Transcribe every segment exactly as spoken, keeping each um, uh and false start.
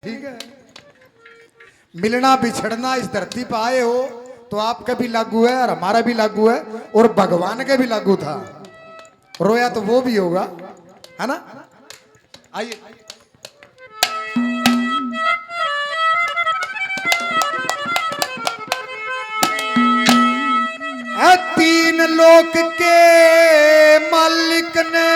ठीक है, मिलना बिछड़ना इस धरती पर आए हो तो आपका भी लागू है और हमारा भी लागू है और भगवान का भी लागू था। रोया तो वो भी होगा, है ना? आइए। ए तीन लोक के मालिक ने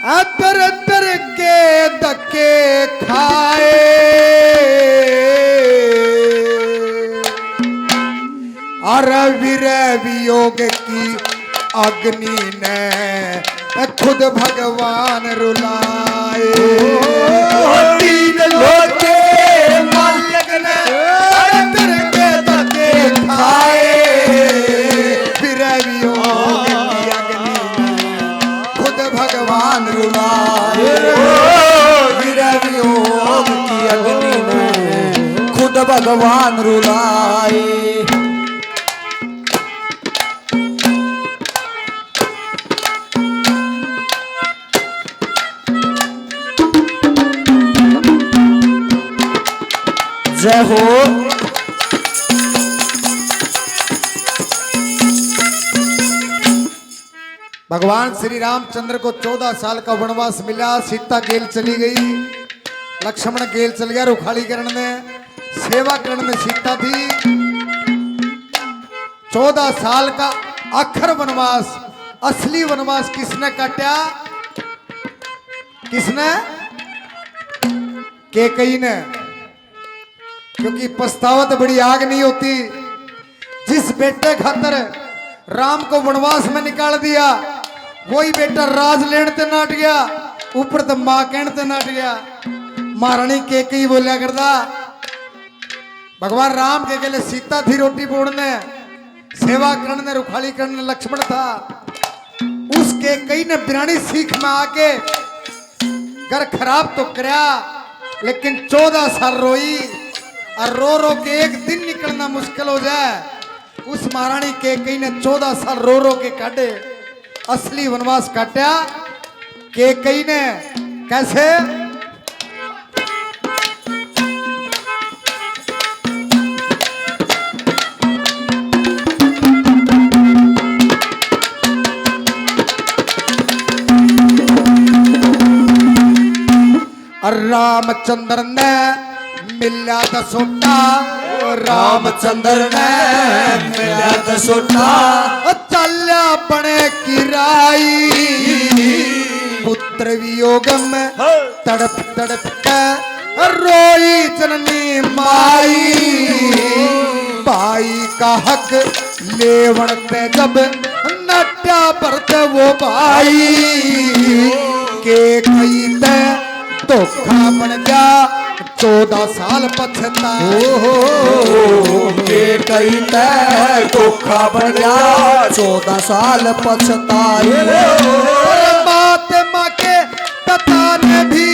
ए दर दर के धक्के खाए। अरे विरह वियोग की अग्नि ने खुद भगवान रुलाए। ओ तीन लोक के मालिक ने अरे दर के धक्के खाए। विरह वियोग की अग्नि ने खुद भगवान रुलाए। विरह वियोग की अग्नि ने खुद भगवान रुलाए। जय हो। भगवान श्री रामचंद्र को चौदह साल का वनवास मिला, सीता गेल चली गई, लक्ष्मण गेल चल गया रुखाली करण में, सेवा करण में सीता थी। चौदह साल का आखिर वनवास, असली वनवास किसने काटा? किसने? केकई ने। क्योंकि पछतावा तो बड़ी आग नहीं होती। जिस बेटे खातर राम को वनवास में निकाल दिया, वही बेटा राज लेण ते नाट गया, ऊपर तो माँ कहण ते नाट गया। महारानी केकई बोल्या करदा, भगवान राम के गेले सीता थी रोटी पोड़ने, सेवा करने, रुखाली करने लक्ष्मण था। उस केकई ने बिरानी सीख में आके घर खराब तो करया, लेकिन चौदह साल रोई, और रो रो के एक दिन निकलना मुश्किल हो जाए। उस महारानी केकई ने चौदह साल रो रो के काटे, असली वनवास काटा केकई ने। कैसे? और रामचंद्र ने मिल्या दसोटा, रामचंद्र ने मिल्या दसोटा, चाल्या बने की राई। पुत्र वियोग में तड़प तड़प के रोई जननी माई। भाई का हक लेवण ते जब नाट्या भरत वो भाई। केकई ते धोखा बन गया, चौदह साल पछताए। ओहो, केकई ते धोखा बन गया, चौदह साल पछताए। परमात्मा के पिता ने भी,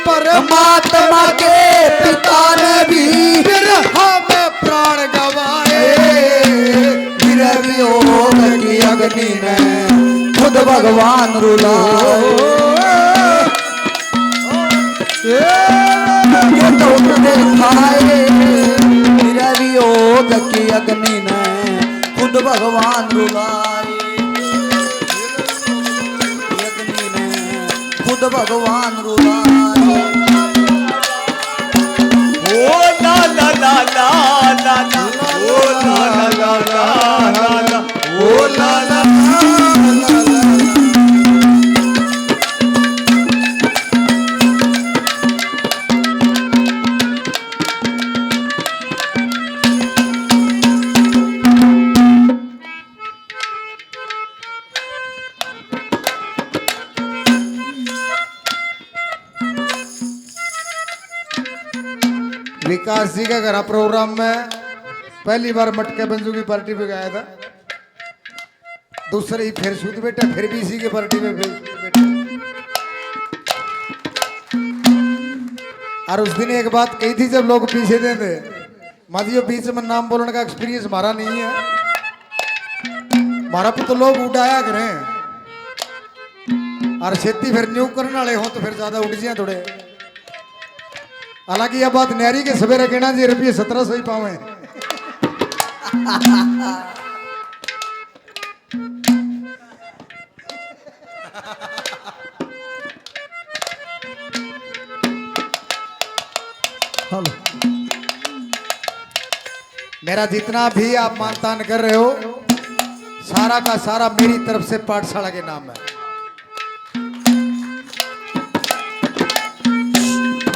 परमात्मा के पिता ने भी फिर हमें प्राण गवाए। विरह वियोग की अग्नि ने खुद भगवान रुलाए। ये तो उठते खाए, विरह वियोग की अग्नि ने खुद भगवान रुलाए। अग्नि ने खुद भगवान रुलाए। ओ ला ला ला ला ला ला, ओ ला ला ला ला ला ला, ओ ला ला ला ला ला। विकास जी के घर प्रोग्राम में पहली बार मटके मंजू की पार्टी पे गाया था। दूसरे ही फिर सूत बैठा, फिर भी इसी के पार्टी में फिर सूत बैठा। और उस दिन एक बात कही थी, जब लोग पीछे दे थे, माँ जी, यो बीच में नाम बोलने का एक्सपीरियंस हमारा नहीं है, हमारा पे तो लोग उड़ाया करें। और छेती फिर न्यू करने वाले हो तो फिर ज्यादा उठ जाए थोड़े। हालांकि यह बात न्यारी के सवेरे कहना जी, रुपये सत्रह सौ ही पावे। हेलो। मेरा जितना भी आप मानतान कर रहे हो, सारा का सारा मेरी तरफ से पाठशाला के नाम है।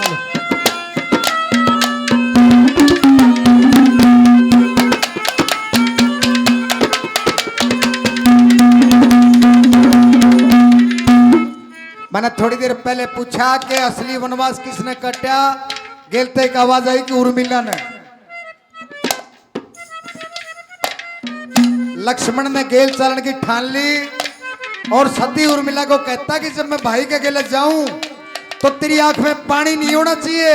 हेलो। मैंने थोड़ी देर पहले पूछा कि असली वनवास किसने काटा, गेलते एक आवाज आई कि उर्मिला ने। लक्ष्मण ने गेल चालन की ठान ली और सती उर्मिला को कहता कि जब मैं भाई के गेले जाऊं तो तेरी आंख में पानी नहीं होना चाहिए।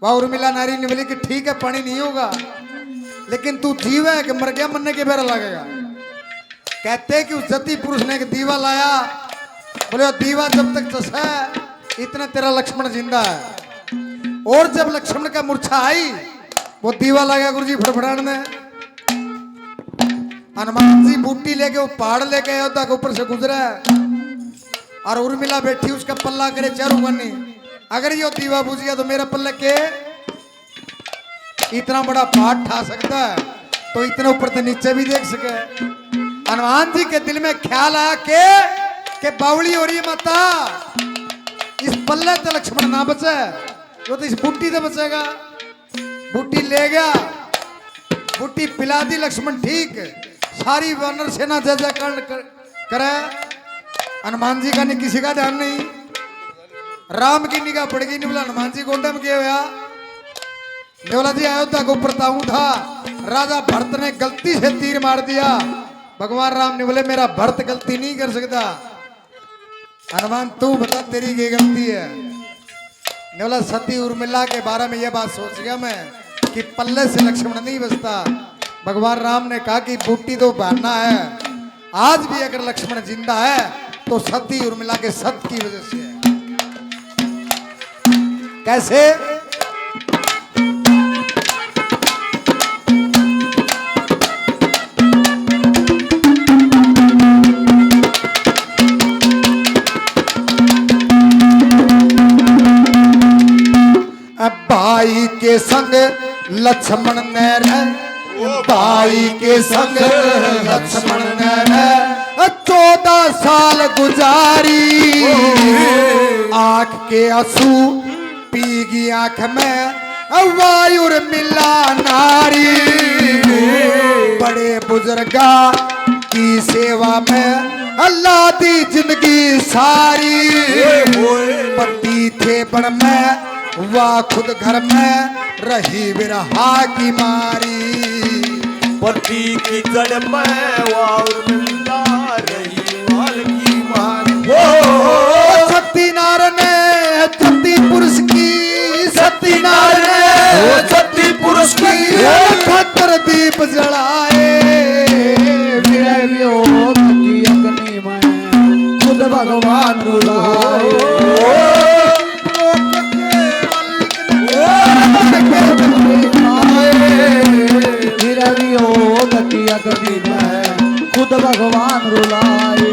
वह उर्मिला नारी ने बोली कि ठीक है, पानी नहीं होगा, लेकिन तू जीवे है कि मर गया, मरने के बेरा लगेगा। कहते कि उस जति पुरुष ने एक दीवा लाया, बोले, "दीवा जब तक जसे, इतने तेरा लक्ष्मण जिंदा है।" और जब लक्ष्मण का मूर्छा आई, वो दीवा लगा गुरु जी फड़फड़ाने। हनुमान जी बूटी लेके वो पहाड़ लेके अयोध्या के ऊपर से गुजरा, और उर्मिला बैठी उसका पल्ला करे चारू कोनी। अगर यो दीवा बुझ गया तो मेरा पल्ला के? इतना बड़ा पहाड़ ठा सकता है तो इतने ऊपर तो नीचे भी देख सके। हनुमान जी के दिल में ख्याल आया के, के बावली हो रही है माता, इस पल्ले तो लक्ष्मण ना बचे, वो तो इस बूटी से बचेगा। बूटी ले गया, बूटी पिला दी लक्ष्मण, ठीक। सारी वानर सेना जय जयकार कर, करे। हनुमान जी का नहीं, किसी का ध्यान नहीं। राम की निगाह पड़ गई, निवला हनुमान जी गोंडे में गए होया। निवला जी, अयोध्या को ऊपर ताऊ था, राजा भरत ने गलती से तीर मार दिया। भगवान राम ने बोले, मेरा भरत गलती नहीं कर सकता। हनुमान, तू बता, तेरी के गलती है? ने बोला, सती उर्मिला के बारे में यह बात सोच गया मैं कि पल्ले से लक्ष्मण नहीं बचता। भगवान राम ने कहा कि बूटी तो बहाना है, आज भी अगर लक्ष्मण जिंदा है तो सती उर्मिला के सत की वजह से है। कैसे? भाई के संग लक्ष्मण ने रह, भाई के संग लक्ष्मण ने रह, चौदह साल गुजारी। आंख के आंसू पी गई आंख में, वायुर मिला नारी। बड़े बुजुर्गा की सेवा में अल्लाह दी जिंदगी सारी। पति थे बन में, वा खुद घर में रही विरहा की मारी। पति की जड़ में वा उर्मिला रही वाल की मारी। ओ सती नार ने सती पुरुष की, सती नार ने सती पुरुष की खातर दीप जलाए। विरह वियोग की अग्नि में खुद भगवान रुलाए। विरह वियोग की अग्नि में खुद भगवान रुलाए।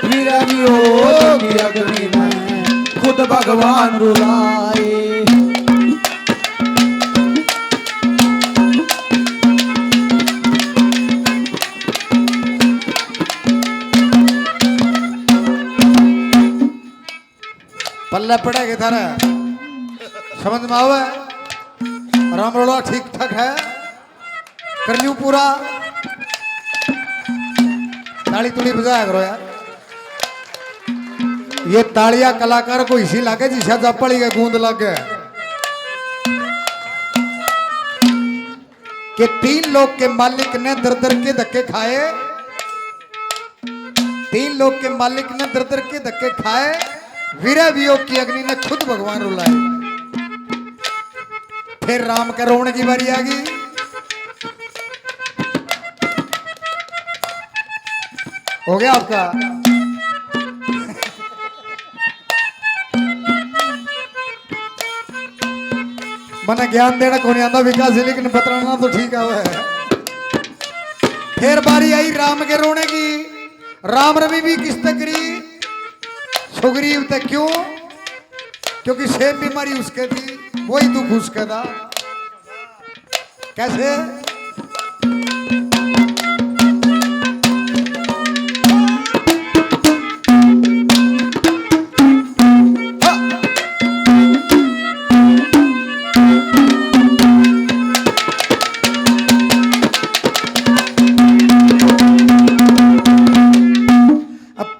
विरह वियोग की अग्नि में खुद भगवान रुलाए। पल्ले पड़ेगा थारे, समझ में आवे? राम रोला ठीक ठाक है, कर लियो पूरा। ताली तुली बजाया करो यार। ये तालियां कलाकार को इसी लागे जिसा जापाली का गूंद लागे। कि तीन लोक के मालिक ने दर दर के धक्के खाए, तीन लोक के मालिक ने दर दर के धक्के खाए, विरह वियोग की अग्नि ने खुद भगवान रुलाए। फिर राम के रोने की बारी आ गई। हो गया आपका? मने ज्ञान देना कोनी आंदा विकास जी, लेकिन बतलाना तो ठीक है। फिर बारी आई राम के रोने की। राम रवि भी किस्त करी सुग्रीव ते। क्यों? क्योंकि सेम बीमारी उसके थी, वही दुख उसका था। कैसे?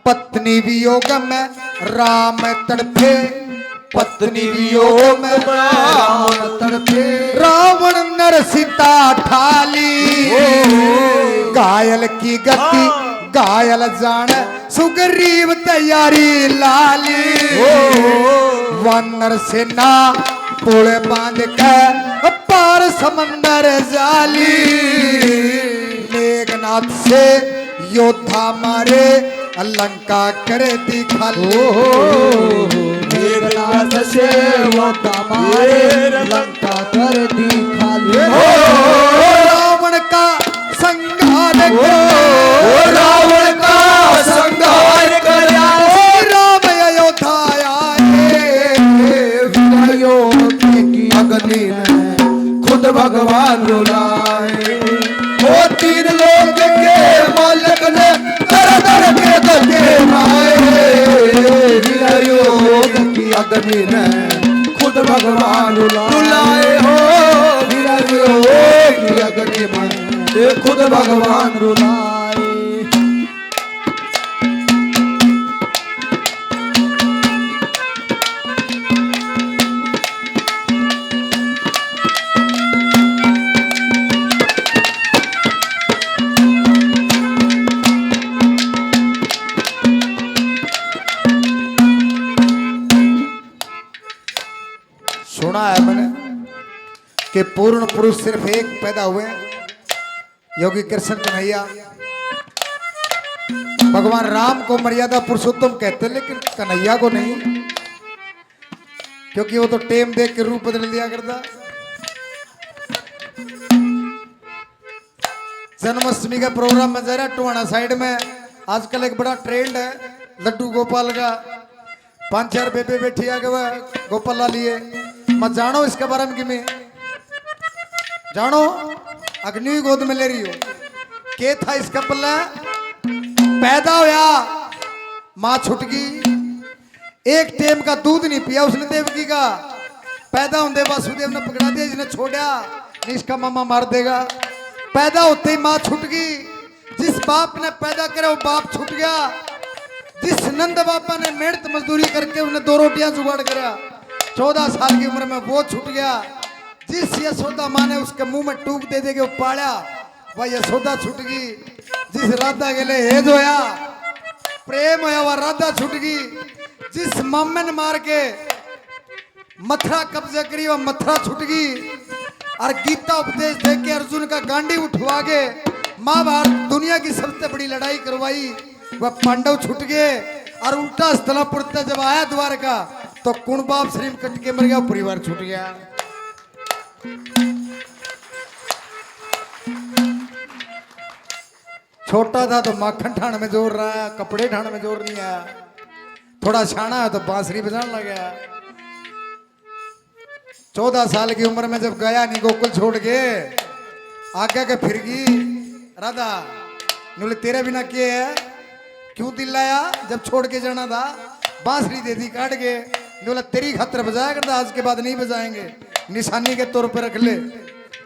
पत्नी वियोग में राम तड़फे, पत्नी वियोग में रावण तड़फे। रावण नर सीता ठाली, घायल की गति घायल जान सुग्रीव तैयारी लाली। वानर सेना पुल बांध के पार समंदर जाली। मेघनाथ से योद्धा मारे, लंका कर दी खाली। ओ, मेघनाथ से योद्धा मारे, लंका कर दी खाली। ओ, रावण का संहार कर, ओ, रावण का संहार कर, श्री राम अयोध्या आए। वियोग की अग्नि में खुद भगवान रुलाए। ओ तीन लोक के मालिक ने दर दर के धक्के खाए। वियोग की अग्नि में खुद भगवान रुलाए हो। वियोग की अग्नि में खुद भगवान रुलाए। सुना है मैंने कि पूर्ण पुरुष सिर्फ एक पैदा हुए, योगी कृष्ण कन्हैया। भगवान राम को मर्यादा पुरुषोत्तम कहते, लेकिन कन्हैया को नहीं, क्योंकि वो तो टेम देख के रूप बदल दिया करता। जन्माष्टमी का प्रोग्राम में जा रहा टोहाना साइड में, आजकल एक बड़ा ट्रेंड है लड्डू गोपाल का। पांच चार बेबे बैठी आगे, वह गोपाल ला लिए। मैं जानो इसके बारे में कि मैं जानो, अग्नि गोद में ले रही हो। के था इसका पल्ला? पैदा होया, माँ छुट गई। एक टेम का दूध नहीं पिया उसने देवकी का। पैदा होंदे वासुदेव ने पकड़ा दिया, इसने छोड़ा नहीं, इसका मामा मार देगा। पैदा होते ही माँ छूट गई। जिस बाप ने पैदा करे वो बाप छूट गया। जिस नंद बाबा ने मेहनत मजदूरी करके उन्हें दो रोटियां जुगाड़ करा, चौदह साल की उम्र में वो छूट गया। जिस यशोदा माँ ने उसके मुंह में टूक दे दे के वो पाला, वह यशोदा छूट गई। जिस राधा के लिए हेज होया, प्रेम होया, वह राधा छूट गई। जिस मामे ने मार के मथुरा कब्जे करी, वह मथुरा छूट गई। और गीता उपदेश दे के अर्जुन का गांडी उठवा के महाभारत दुनिया की सबसे बड़ी लड़ाई करवाई, वह पांडव छूट गए। और उल्टा हस्तिनापुर ते जब आया द्वारका, तो कुण बाप शरीर कट के मर गया, परिवार छूट गया। छोटा था तो माखन ठाण में जोर रहा है, कपड़े ठाण में जोर नहीं आया। थोड़ा शाणा है तो बांसुरी बजाने लग गया। चौदह साल की उम्र में जब गया नहीं गोकुल छोड़ के, आगे के फिर गई राधा। बोले, तेरे बिना के है? क्यों दिल लाया जब छोड़ के जाना था? बांसुरी दे दी काट के। बोला, तेरी खातर बजाया करता, आज के बाद नहीं बजाएंगे, निशानी के तौर पर रख ले।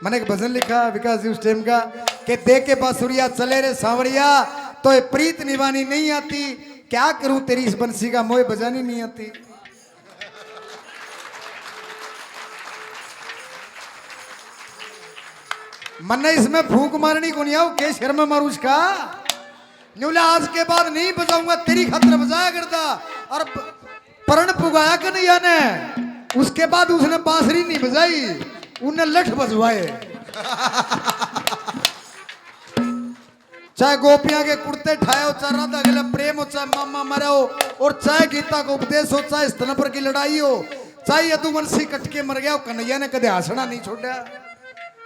मैंने एक भजन लिखा विकास जी उस टाइम का, कि दे के बांसुरिया चले रे सांवरिया, तो ये प्रीत निभानी नहीं आती, क्या करूं तेरी इस बंसी का मोए बजानी नहीं आती। मन्ने इसमें फूंक मारनी को नहीं आओ, के सिर में मारू इसका। न्यू ले, आज के बाद नहीं बजाऊंगा, तेरी खातर बजाया करता। और प-, प्रण पुगाया कन्हैया ने, उसके बाद उसने बांसुरी नहीं बजाई, उनने लठ बजवाए। चाहे गोपियां के कुर्ते ठाए हो, चाहे राधा के लिए प्रेम हो, चाहे मामा मरे हो, और चाहे गीता का उपदेश हो, चाहे स्तनपर की लड़ाई हो, चाहे यदुवंशी कट के मर गया, कन्हैया ने कदे हंसना नहीं छोड़ा।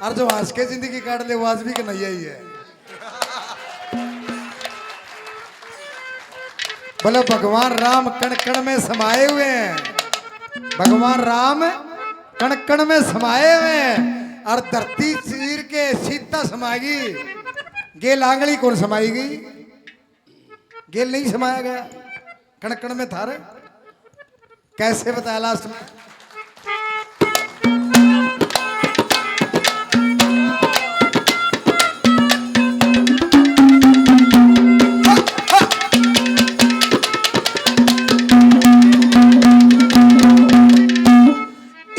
और जो हंस के जिंदगी काट ले, वो आज भी कन्हैया ही है। बोले, भगवान राम कण कण में समाए हुए हैं। भगवान राम कण कण में समाए हुए हैं। और धरती चीर के सीता समाएगी, गेल आंगली कौन समाएगी? गेल नहीं समाया गया, कण कण में था रे। कैसे बताया लास्ट में?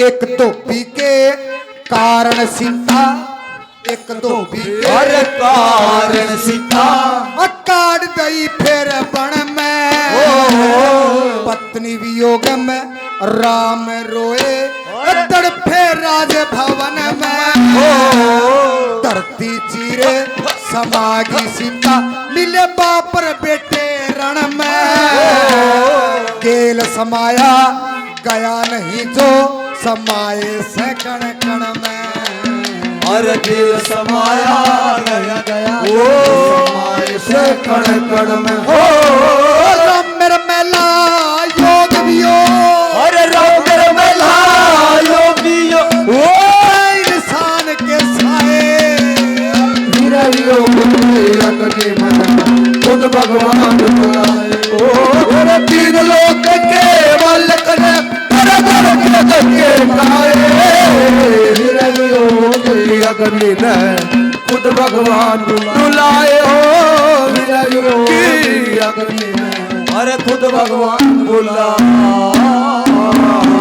एक धोबी के कारण सीता, एक धोबी के हर कारण सीता। काट दई फिर बन में। ओ। पत्नी वियोग में राम रोए, तड़फे राजभवन में। ओ। धरती चीरे समागी सीता, मिले बाप और बेटे रण में। ओ। गेल समाया गया नहीं जो, समाए से कण कण में। अरे गेल समाया गया, गया। ओ। समाए से कण कण में। हो। राम मेरे मैला योग वियो। अरे राम मेरे मैला योग वियो। ओ। इंसान के साए। मेरा योग अग्नि में खुद भगवान बुलाए। ओ। अरे तीन लोक के मालिक ने अरे धरती के काए, हिरन योग अग्नि ने खुद भगवान बुलाए हो, हिरन योग अग्नि ने अरे खुद भगवान बुलाए।